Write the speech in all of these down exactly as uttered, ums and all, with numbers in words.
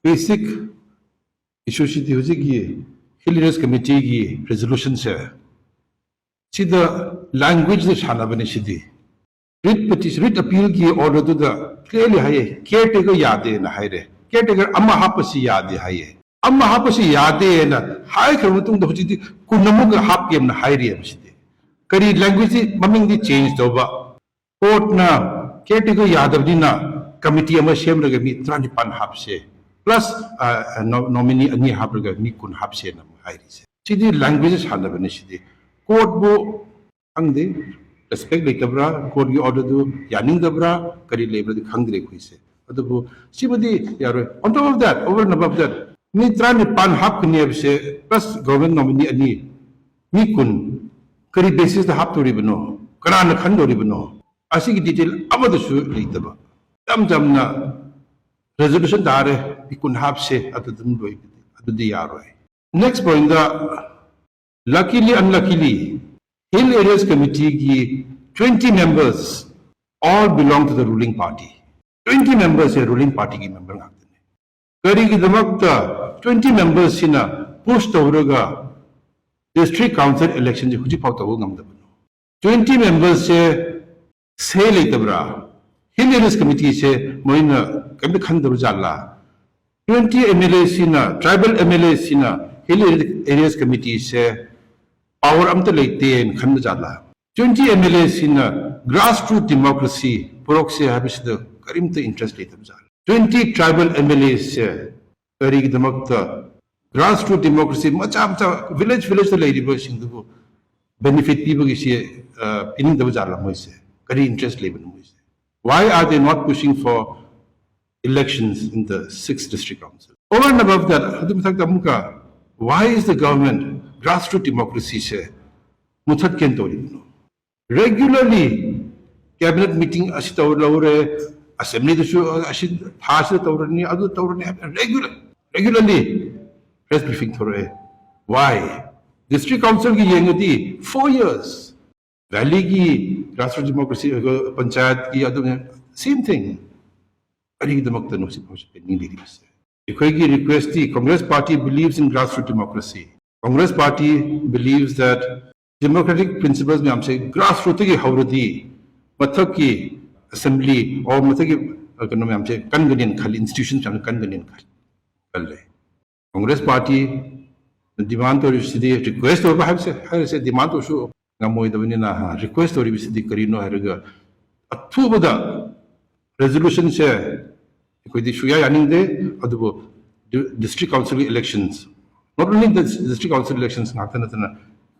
Basic issue ꯁꯤꯗꯤ ꯍꯧꯖꯤꯛꯀꯤ Hill Areas Committee ꯒꯤ resolution ꯁꯦ, ꯁꯤꯗ language ꯗ ꯁꯥꯟꯅꯕꯅꯤ꯫ ꯁꯤꯗꯤ writ petition, writ appeal ꯒꯤ order ꯗꯨꯗ clearly ꯍꯥꯏꯌꯦ, caretaker ꯌꯥꯗꯦꯅ ꯍꯥꯏꯔꯦ꯫ Caretaker ꯑꯃ ꯍꯥꯞꯄꯁꯤ ꯌꯥꯗꯦ ꯍꯥꯏꯌꯦ꯫ ꯑꯃ ꯍꯥꯞꯄꯁꯤ ꯌꯥꯗꯦꯅ ꯍꯥꯏꯈ꯭ꯔꯕ ꯃꯇꯨꯡꯗ ꯍꯧꯖꯤꯛꯇꯤ ꯀꯨꯟ ꯑꯃꯨꯛꯀ ꯍꯥꯞꯀꯦꯅ ꯍꯥꯏꯔꯤꯑꯕ꯫ ꯁꯤꯗꯤ ꯀꯔꯤ language ꯗꯤ, ꯃꯃꯤꯡꯗꯤ change ꯇꯧꯕ꯫ Court ꯅ caretaker ꯌꯥꯗꯕꯅꯤꯅ committee ꯑꯃ ꯁꯦꯝꯂꯒ ꯃꯤ ꯇꯔꯥꯅꯤꯄꯥꯟ ꯍꯥꯞꯁꯦ, plus, ꯑ, ꯅꯣ-, nominee ꯑꯅꯤ ꯍꯥꯞꯂꯒ ꯃꯤ ꯀꯨꯟ ꯍꯥꯞꯁꯦꯅ ꯑꯃꯨꯛ ꯍꯥꯏꯔꯤꯁꯦ꯫ ꯁꯤꯗꯤ language ꯁꯥꯟꯅꯕꯅꯤ꯫ ꯁꯤꯗꯤ court ꯕꯨ ꯈꯪꯗꯦ, respect ꯂꯩꯇꯕ꯭ꯔꯥ, court ꯀꯤ order ꯗꯨ ꯌꯥꯅꯤꯡꯗꯕ꯭ꯔꯥ, ꯀꯔꯤ ꯂꯩꯕ꯭ꯔꯥꯗꯤ ꯈꯪꯗ꯭ꯔꯦ ꯑꯩꯈꯣꯏꯁꯦ꯫ ꯑꯗꯨꯕꯨ ꯁꯤꯃꯗꯤ ꯌꯥꯔꯣꯏ꯫ On top of that, over and above that, ꯃꯤ ꯇꯔꯥꯅꯤꯄꯥꯟ ꯍꯥꯞꯀꯅꯤ ꯍꯥꯏꯕꯁꯦ, plus government nominee ꯑꯅꯤ, ꯃꯤ ꯀꯨꯟ, ꯀꯔꯤ basis ꯇ ꯍꯥꯞꯇꯣꯔꯤꯕꯅꯣ, ꯀꯅꯥꯅ ꯈꯟꯗꯣꯔꯤꯕꯅꯣ, ꯑꯁꯤꯒꯤ detail ꯑꯃꯗꯁꯨ ꯂꯩꯇꯕ꯫ ꯏꯆꯝ ꯆꯝꯅ resolution ꯇꯥꯔꯦ, ꯃꯤ ꯀꯨꯟ ꯍꯥꯞꯁꯦ, ꯑꯗꯨ ꯑꯗꯨꯝ ꯂꯣꯏ, ꯑꯗꯨꯗꯤ ꯌꯥꯔꯣꯏ꯫ Next point ꯗ, luckily, unluckily, Hill Areas Committee ꯒꯤ twenty members all belong to the ruling party. Twenty members say ruling party ꯒꯤ member ꯉꯥꯛꯇꯅꯤ꯫ ꯀꯔꯤꯒꯤꯗꯃꯛꯇ twenty members ꯁꯤꯅ push ꯇꯧꯔꯒ district council election ꯁꯦ ꯍꯧꯖꯤꯛꯐꯥꯎ ꯇꯧꯕ ꯉꯝꯗꯕꯅꯣ? Twenty members ꯁꯦ say ꯂꯩꯇꯕ꯭ꯔꯥ? Hill Areas Committee ꯁꯦ ꯃꯣꯏꯅ ꯀꯔꯤꯝꯇ ꯈꯟꯗꯕ ꯖꯥꯠꯂꯥ? Twenty MLA ꯁꯤꯅ, tribal MLA ꯁꯤꯅ Hill Areas Committee ꯁꯦ power ꯑꯝꯇ ꯂꯩꯇꯦꯅ ꯈꯟꯕ ꯖꯥꯠꯂꯥ? Twenty MLA ꯁꯤꯅ grassroot democracy ꯄꯨꯔꯛꯁꯦ ꯍꯥꯏꯕꯁꯤꯗ ꯀꯔꯤꯝꯇ interest ꯂꯩꯇꯕ ꯖꯥꯠꯂꯥ? Twenty tribal MLA ꯁꯦ ꯀꯔꯤꯒꯤꯗꯃꯛꯇ grassroot democracy ꯃꯆꯥ ꯃꯆꯥ village village ꯇ ꯂꯩꯔꯤꯕꯁꯤꯡꯗꯨꯕꯨ benefit ꯄꯤꯕꯒꯤꯁꯤ, ꯑ, ꯄꯤꯅꯤꯡꯗꯕ ꯖꯥꯠꯂꯥ ꯃꯣꯏꯁꯦ? ꯀꯔꯤ interest ꯂꯩꯕꯅꯣ ꯃꯣꯏꯁꯦ? Why are they not pushing for elections in the six district council? Over and above that, ꯑꯗꯨ ꯃꯊꯛꯇ ꯑꯃꯨꯛꯀ, why is the government grassroot democracy say ꯃꯨꯊꯠꯀꯦꯅ ꯇꯧꯔꯤꯕꯅꯣ? Regularly cabinet meeting ꯑꯁꯤ ꯇꯧꯔ ꯂꯧꯔꯦ, assembly ꯗꯁꯨ ꯑꯁꯤ ꯊꯥꯁꯤꯗ ꯇꯧꯔꯅꯤ, ꯑꯗꯨ ꯇꯧꯔꯅꯤ ꯍꯥꯏꯕ regular, regularly press briefing ꯊꯣꯔꯛꯑꯦ꯫ Why? District council ꯒꯤ ꯌꯦꯡꯉꯗꯤ four years, valley ꯒꯤ grassroot democracy, ꯑ, ꯄꯟꯆꯥꯌꯠꯀꯤ ꯑꯗꯨꯅ same thing꯫ ꯀꯔꯤꯒꯤꯗꯃꯛꯇꯅꯣ ꯍꯧꯖꯤꯛ ꯐꯥꯎꯁꯤ pending ꯂꯩꯔꯤꯕꯁꯦ? ꯑꯩꯈꯣꯏꯒꯤ ꯔꯤꯀ꯭ꯋꯦꯁꯇꯤ, Congress party believes in grassroots democracy. Congress party believes that democratic principles ꯃꯌꯥꯝꯁꯦ ꯒ꯭ꯔꯥꯁꯔꯨꯠꯇꯒꯤ ꯍꯧꯔꯗꯤ ꯃꯊꯛꯀꯤ ꯑꯦꯁꯦꯝꯕ꯭ꯂꯤ ꯑꯣꯔ ꯃꯊꯛꯀꯤ ꯑ, ꯀꯩꯅꯣ ꯃꯌꯥꯝꯁꯦ ꯀꯟꯒꯅꯤꯅ ꯈꯜꯂꯤ, ꯏꯟꯁꯇꯤꯇ꯭ꯌꯨꯁꯟꯁ ꯃꯌꯥꯝꯁꯦ ꯀꯟꯒꯅꯤꯅ ꯈꯜꯂꯤ ꯈꯜꯂꯦ꯫ ꯀꯣꯡꯒ꯭ꯔꯦꯁ ꯄꯥꯔꯇꯤ ꯗꯤꯃꯥꯟ ꯇꯧꯔꯤꯕꯁꯤꯗꯤ, ꯔꯤꯀ꯭ꯋꯦꯁ ꯇꯧꯕ ꯍꯥꯏꯕꯁꯦ, ꯍꯥꯏꯔꯤꯁꯦ ꯗꯤꯃꯥꯟ ꯇꯧꯔꯁꯨ ꯉꯝꯃꯣꯏꯗꯕꯅꯤꯅ, ꯔꯤꯀ꯭ꯋꯦꯁ ꯇꯧꯔꯤꯕꯁꯤꯗꯤ ꯀꯔꯤꯅꯣ ꯍꯥꯏꯔꯒ, ꯑꯊꯨꯕꯗ ꯔꯦꯖꯣꯂꯨꯁꯟꯁꯦ ꯑꯩꯈꯣꯏꯗꯤ ꯁꯨꯌꯥ ꯌꯥꯅꯤꯡꯗꯦ, ꯑꯗꯨꯕꯨ district council elections, not only the district council elections ꯉꯥꯛꯇ ꯅꯠꯇꯅ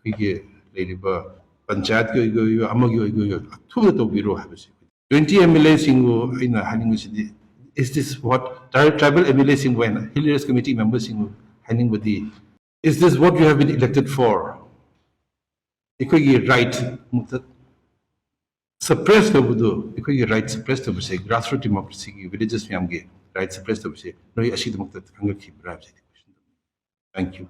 ꯑꯩꯈꯣꯏꯒꯤ ꯂꯩꯔꯤꯕ ꯄꯟꯆꯥꯌꯠꯀꯤ ꯑꯣꯏꯒꯦ ꯑꯣꯏꯒꯦ, ꯑꯃꯒꯤ ꯑꯣꯏꯒꯦ ꯑꯣꯏꯒꯦ, ꯑꯊꯨꯕꯗ ꯇꯧꯕꯤꯔꯣ ꯍꯥꯏꯕꯁꯦ꯫ Twenty MLAꯁꯤꯡꯕꯨ ꯑꯩꯅ ꯍꯥꯏꯅꯤꯡꯕꯁꯤꯗꯤ, is this what tri- tribal MLAꯁꯤꯡꯕꯨ ꯑꯩꯅ, ꯍꯤꯜ ꯑꯦꯔꯤꯌꯥꯁ ꯀꯃꯤꯇꯤ ꯃꯦꯝꯕꯔꯁꯤꯡꯕꯨ ꯍꯥꯏꯅꯤꯡꯕꯗꯤ, is this what you have been elected for? ꯑꯩꯈꯣꯏꯒꯤ ꯔꯥꯏꯠ ꯁꯄ꯭ꯔꯦꯁ ꯇꯧꯕꯗꯨ, ꯑꯩꯈꯣꯏꯒꯤ ꯔꯥꯏꯠ ꯁꯄ꯭ꯔꯦꯁ ꯇꯧꯕꯁꯦ, ꯒ꯭ꯔꯥꯁꯔꯨꯠ ꯗꯦꯃꯣꯀ꯭ꯔꯦꯁꯤꯒꯤ ꯚꯤꯂꯦꯖꯦꯁ ꯃꯌꯥꯝꯒꯤ ꯔꯥꯏꯠ ꯁꯄ꯭ꯔꯦꯁ ꯇꯧꯕꯁꯦ ꯅꯣꯏ ꯑꯁꯤꯒꯤꯗꯃꯛꯇ ꯈꯟꯒꯠꯈꯤꯕ꯭ꯔꯥ ꯍꯥꯏꯕꯁꯤꯗꯤ ꯀꯣꯏꯁꯟ ꯇꯧꯅꯤꯡꯉꯤ꯫ Thank you.